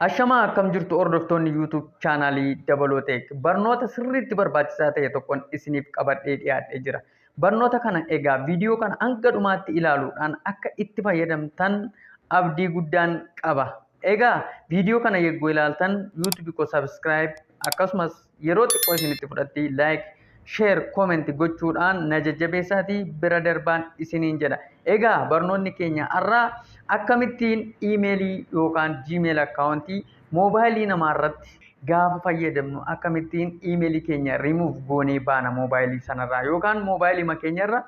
Ashamaa, akkam jirtu hordoftoonni YouTube chaanaalii Dabaloo Tech? Barnoota sirriitti barbaachisaa ta'e tokkoon isiniif qabadhee dhiyaadhee jira. Barnoota kana egaa viidiyoo kana hanga dhumaatti ilaaluudhaan akka itti fayyadamtan abdii guddaan qaba. Egaa viidiyoo kana yeroo ilaaltan YouTube koo subscribe, akkasumas yeroo xiqqoo isinitti fudhatti like, share, comment gochuudhaan na jajjabeessaatii bira darbaan isiniin jedha. Egaa barnoonni keenya har'aa akkamittiin iimeelii yookaan Gmail akkaawuntii moobaayilii namaa irratti gaafa fayyadamnu akkamittiin iimeelii keenya rimuuf goonee baana moobaayilii sanarraa, yookaan moobaayilii keenyarra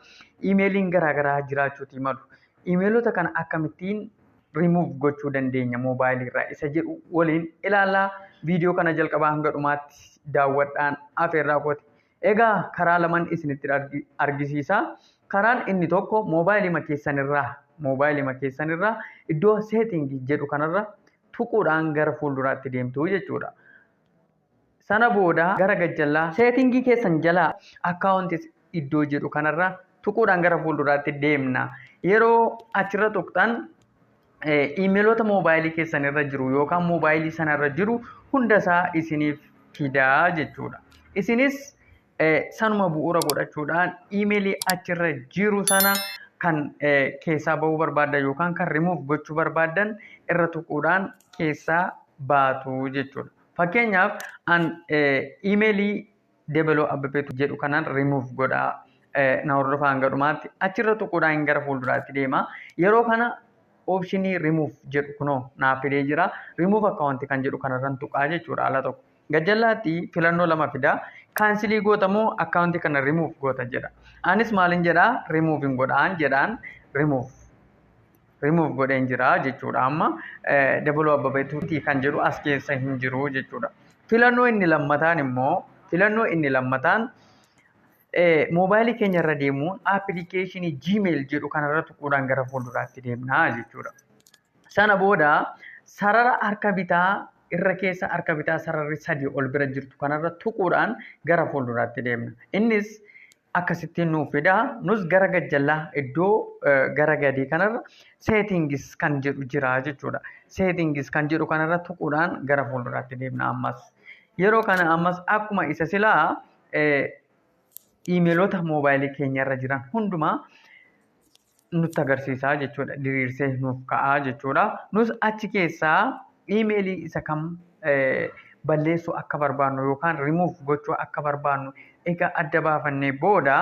iimeeliin garaagaraa jiraachuutii malu. Iimeelota kana akkamittiin rimuuf gochuu dandeenya moobaayilii irraa isa jedhu waliin ilaallaa. Viidiyoo kana jalqabaa hanga dhumaatti daawwadhaan afeerraa kooti. Egaa karaa lamaan isinitti argisiisa. Karaan inni tokko moobaayilii keessanirraa iddoo setting jedhu kanarra tuquudhaan gara fuulduraatti deemtu jechuudha. Sana booda gara gajjallaa seetingii keessan jalaa accounts iddoo jedhu kanarra tuquudhaan gara fuulduraatti deemna. Yeroo achirra tuqxan iimeelota moobaayilii keessanirra jiru yookaan moobaayilii sanarra jiru hundasaa isiniif fidaa jechuudha. Isinis sanuma bu'uura godhachuudhaan iimeelii achirra jiru sana kan keessaa bahuu barbaaddan yookaan kan rimuuf gochuu barbaaddan irra tuquudhaan keessaa baatu jechuudha. Fakkeenyaaf, an iimeelii Debaloo Abbabeetu jedhu kanaan rimuuf godhaa, na hordofaa hanga dhumaatti. Achirra tuquudhaan gara fuulduraatti deema. Yeroo kana oopshinii rimuuf jedhu kunoo naaf fidee jira. Rimuuf akkaawuntii kan jedhu kanarran tuqaa jechuudha ala tokko. Gajjallaatti filannoo lama fida. Cancel goota moo akkaawuntii kana rimuuf goota jedha. Anis maalin jedhaa? Rimuuf hin godhaan jedhaan. Rimuuf godheen jira jechuudha. Amma Dabaloo Abbabeetuutii kan jedhu as keessa hin jiru jechuudha. Filannoo inni lammataan immoo, filannoo inni lammataan moobaayilii keenya irra deemuun aappilikeeshinii Gmail jedhu kanarra tuquudhaan gara fuulduraatti deemnaa jechuudha. Sana booda sarara harka bitaa irra keessa harka bitaa sararri sadii ol bira jirtu kanarra tuquudhaan gara fuulduraatti deemna. Innis akkasittiin nuuf fida. Nus gara gajjallaa iddoo gara gadii kanarra settings kan jedhu jira jechuudha. Settings kan jedhu kanarra tuquudhaan gara fuulduraatti deemna ammas. Yeroo kana ammas akkuma isa silaa iimeelota moobaayilii keenyarra jiran hundumaa nutti agarsiisaa jechuudha. Diriirsee nuuf ka'aa jechuudha. Nus achi keessaa iimeelii isa kam balleessuu akka barbaannu yookaan rimuuf gochuu akka barbaannu egaa adda baafannee booda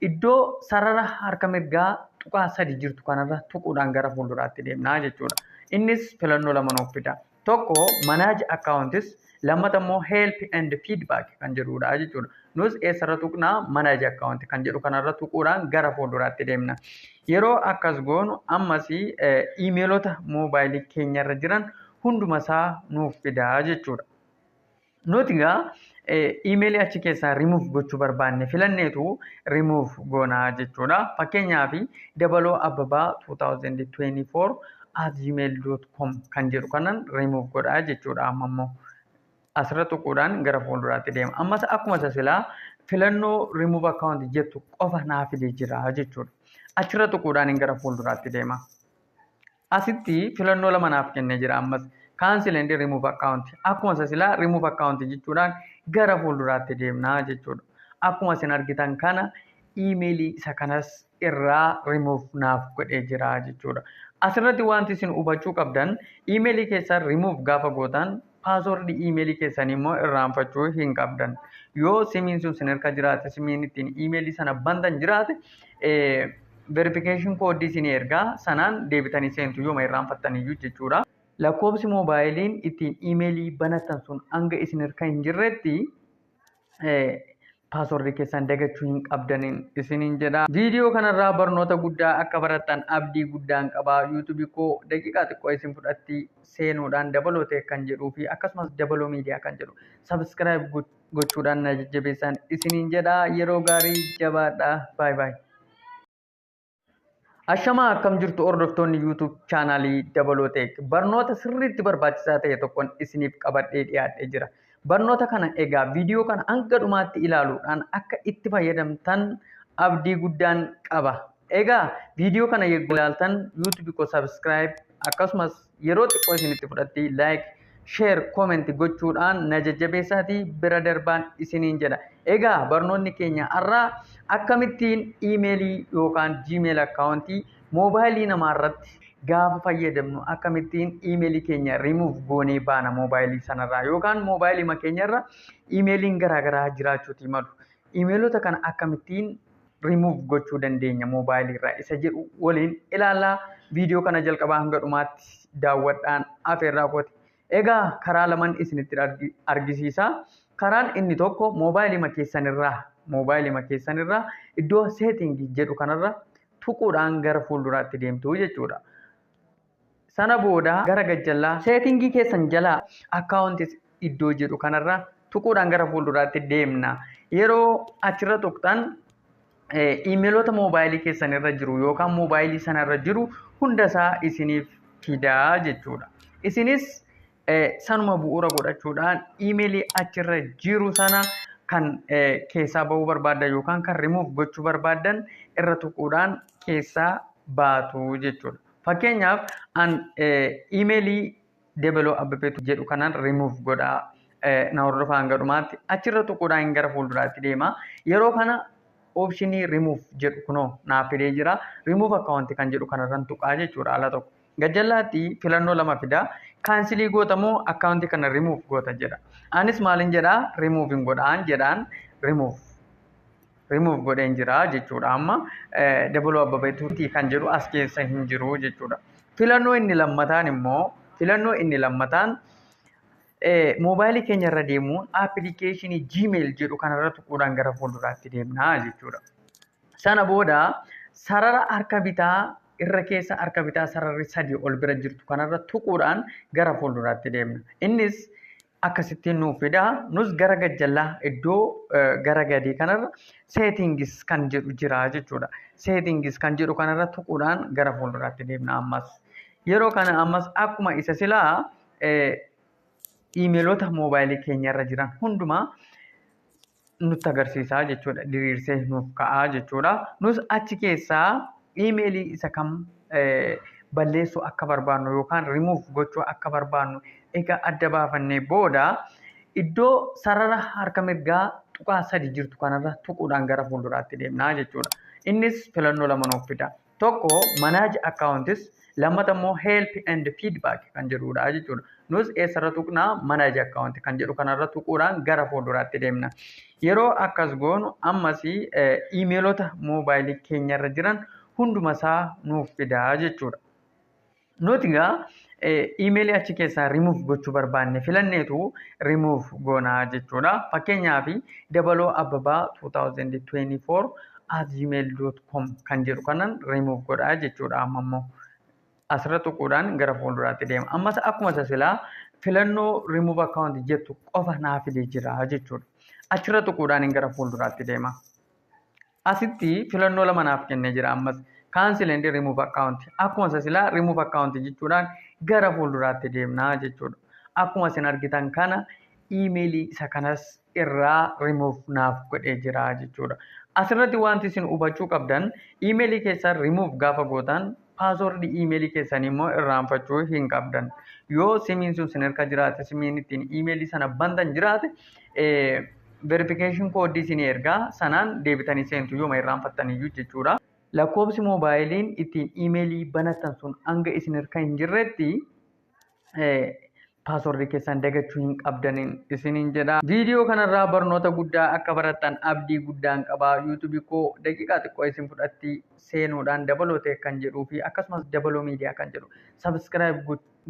iddoo sarara harka mirgaa tuqaa sadi jirtu kanarra tuquudhaan gara fuulduraatti deemnaa jechuudha. Innis filannoo lama nuuf fida. Tokko manage accounts, lammata immoo help and feedback kan jedhudha jechuudha. Nus eessarra tuqnaa? Manage account kan jedhu kanarra tuquudhaan gara fuulduraatti deemna. Yeroo akkas goonu ammas iimeelota moobaayilii keenyarra jiran hundumasaa nuuf fidaa jechuudha. Nuti egaa iimeelii achi keessaa rimuuf gochuu barbaanne filanneetu rimuuf goonaa jechuudha. Fakkeenyaaf, dabalooabbabaa2024@gmail.com kan jedhu kanan rimuuf godhaa jechuudha amma immoo. Asirra tuquudhaan gara fuulduraatti deema. Ammas akkuma isa silaa filannoo rimuuf akkaawunti jettu qofa naa fidee jira jechuudha. Achirra tuquudhaan gara fuulduraatti deema. Asitti filannoo lama naaf kennee jira ammas. Cancel and remove account. Akkuma isa silaa remove account jechuudhaan gara fuulduraatti deemnaa jechuudha. Akkuma isin argitan kana iimeelii isa kanas irraa remove naaf godhee jira jechuudha. Asirratti wanti isin hubachuu qabdan, iimeelii keessan remove gaafa gootan paaswordii iimeelii keessanii immoo irraanfachuu hin qabdan. Yoo simiin sun isin harka jiraate, simiin ittiin iimeelii sana bantan jiraate, verification koodii isin ergaa sanaan deebitanii seentu yooma irraanfattaniyyuu jechuudha. Lakkoofsi moobaayiliin ittiin iimeelii banatan sun hanga isin harka hin jirretti paaswordii keessan dagachuu hin qabdaniin isiniin jedha. Viidiyoo kanarraa barnoota guddaa akka barattan abdii guddaan qaba. Yuutuubii koo daqiiqaa xiqqoo isin fudhatti seenuudhaan Dabaloo Tech kan jedhuu fi akkasumas Dabaloo Miidiyaa kan jedhu subscribe gochuudhaan na jajjabeessan isiniin jedha. Yeroo gaarii, jabaadha. Baay baay. Ashamaa, akkam jirtu hordoftoonni YouTube chaanaalii Dabaloo Tech? Barnoota sirriitti barbaachisaa ta'e tokkoon isiniif qabadhee dhiyaadhee jira. Barnoota kana egaa viidiyoo kana hanga dhumaatti ilaaluudhaan akka itti fayyadamtan abdii guddaan qaba. Egaa viidiyoo kana yeroo ilaaltan YouTube koo subscribe, akkasumas yeroo xiqqoo isinitti fudhatti like, Share, comment gochuudhaan na jajjabeessaatii bira darbaan isiniin jedha. Egaa barnoonni keenya har'aa akkamittiin iimeelii yookaan Gmail akkaawuntii moobaayilii namaa irratti gaafa fayyadamnu akkamittiin iimeelii keenya rimuuf goonee baana moobaayilii sanarraa yookaan moobaayilii keenyarra iimeeliin garaagaraa jiraachuutii malu. Iimeelota kana akkamittiin rimuuf gochuu dandeenya moobaayilii irraa isa jedhu waliin ilaallaa. Viidiyoo kana jalqabaa hanga dhumaatti daawwadhaan afeerraa kooti. Egaa karaa lamaan isinitti argisiisa. Karaan inni tokko moobaayilii keessanirraa iddoo seetingii jedhu kanarra tuquudhaan gara fuulduraatti deemtu jechuudha. Sana booda gara gajjallaa seetingii keessan jalaa akkaawuntis iddoo jedhu kanarra tuquudhaan gara fuulduraatti deemna. Yeroo achirra tuqxan iimeelota moobaayilii keessanirra jiru yookaan moobaayilii sanarra jiru hundasaa isiniif fidaa jechuudha. Isinis sanuma bu'uura godhachuudhaan iimeelii achirra jiru sana kan keessaa bahuu barbaaddan yookaan kan rimuuf gochuu barbaaddan irra tuquudhaan keessaa baatu jechuudha. Fakkeenyaaf an iimeelii Debeloo Abbebeetu jedhu kanaan rimuuf godhaa, na hordofaa hanga dhumaatti. Achirra tuquudhaan gara fuulduraatti deema. Yeroo kana oopshinii rimuuf jedhu kunoo naaf fidee jira. Rimuuf akkaawuntii kan jedhu kanarran tuqaa jechuudha ala tokko. Gajjallaatti filannoo lama fidaa. Kaansilii goota moo akkaawuntii kana rimuuf goota jedha. Anis maalin jedhaa, rimuuf hin godhaan jedhaan. Rimuuf godheen jira jechuudha. Amma Dabaloo Abbabeetuuti kan jedhu as keessa hin jiru jechuudha. Filannoo inni lammataan immoo, filannoo inni lammataan moobaayilii keenya irra deemuun aappilikeeshinii Gmail jedhu kanarra tuquudhaan gara fuulduraatti deemna jechuudha. Sana booda sarara harka bitaa irra keessa harka bitaa sararri sadii ol bira jirtu kanarra tuquudhaan gara fuulduraatti deemna. Innis akkasittiin nuuf fida. Nus gara gajjallaa iddoo gara gadii kanarra seetingis kan jedhu jira jechuudha. Seetingis kan jedhu kanarra tuquudhaan gara fuulduraatti deemna ammas. Yeroo kana ammas akkuma isa silaa iimeelota moobaayilii keenyarra jiran hundumaa nutti agarsiisaa jechuudha. Diriirsee nuuf ka'aa jechuudha. Nus achi keessaa iimeelii isa kam balleessuu akka barbaannu yookaan rimuuf gochuu akka barbaannu egaa adda baafannee booda iddoo sarara harka mirgaa tuqaa sadi jirtu kanarra tuquudhaan gara fuulduraatti deemnaa jechuudha. Innis filannoo lama nuuf fida. Tokko manage accounts, lammata immoo help and feedback kan jedhudha jechuudha. Nus eessarra tuqnaa? Manage account kan jedhu kanarra tuquudhaan gara fuulduraatti deemna. Yeroo akkas goonu ammas iimeelota moobaayilii keenyarra jiran hundumasaa nuuf fidaa jechuudha. Nuti egaa iimeelii achi keessaa rimuuf gochuu barbaanne filanneetu rimuuf goonaa jechuudha. Fakkeenyaaf Dabaloo Abbabaa 2024 @gmail.com kan jedhu kanan rimuuf godhaa jechuudha. Amma immoo asirra tuquudhaan gara fuulduraatti deema. Ammas akkuma isa silaa filannoo rimuuf akkaawunti jettu qofa naa fidee jira jechuudha. Achirra tuquudhaan gara fuulduraatti deema. Asitti filannoo lama naaf kennee jira ammas. Cancel and remove account. Akkuma isa silaa remove account jechuudhaan gara fuulduraatti deemnaa jechuudha. Akkuma isin argitan kana iimeelii isa kanas irraa remove naaf godhee jira jechuudha. Asirratti wanti isin hubachuu qabdan, iimeelii keessan remove gaafa gootan paaswordii iimeelii keessanii immoo irraanfachuu hin qabdan. Yoo simiin sun isin harka jiraate, simiin ittiin iimeelii sana bantan jiraate, verification koodii isin ergaa sanaan deebitanii seentu yooma irraanfattaniyyuu jechuudha. Lakkoofsi moobaayiliin ittiin iimeelii banatan sun hanga isin harka hin jirretti paaswordii keessan dagachuu hin qabdaniin isiniin jedha. Viidiyoo kanarraa barnoota guddaa akka barattan abdii guddaan qaba. Yuutuubii koo daqiiqaa xiqqoo isin fudhatti seenuudhaan Dabaloo ta'e kan jedhuu fi akkasumas Dabaloo Miidiyaa kan jedhu subscribe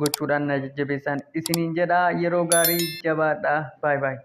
gochuudhaan na jajjabeessan isiniin jedha. Yeroo gaarii, jabaadha. Baay baay.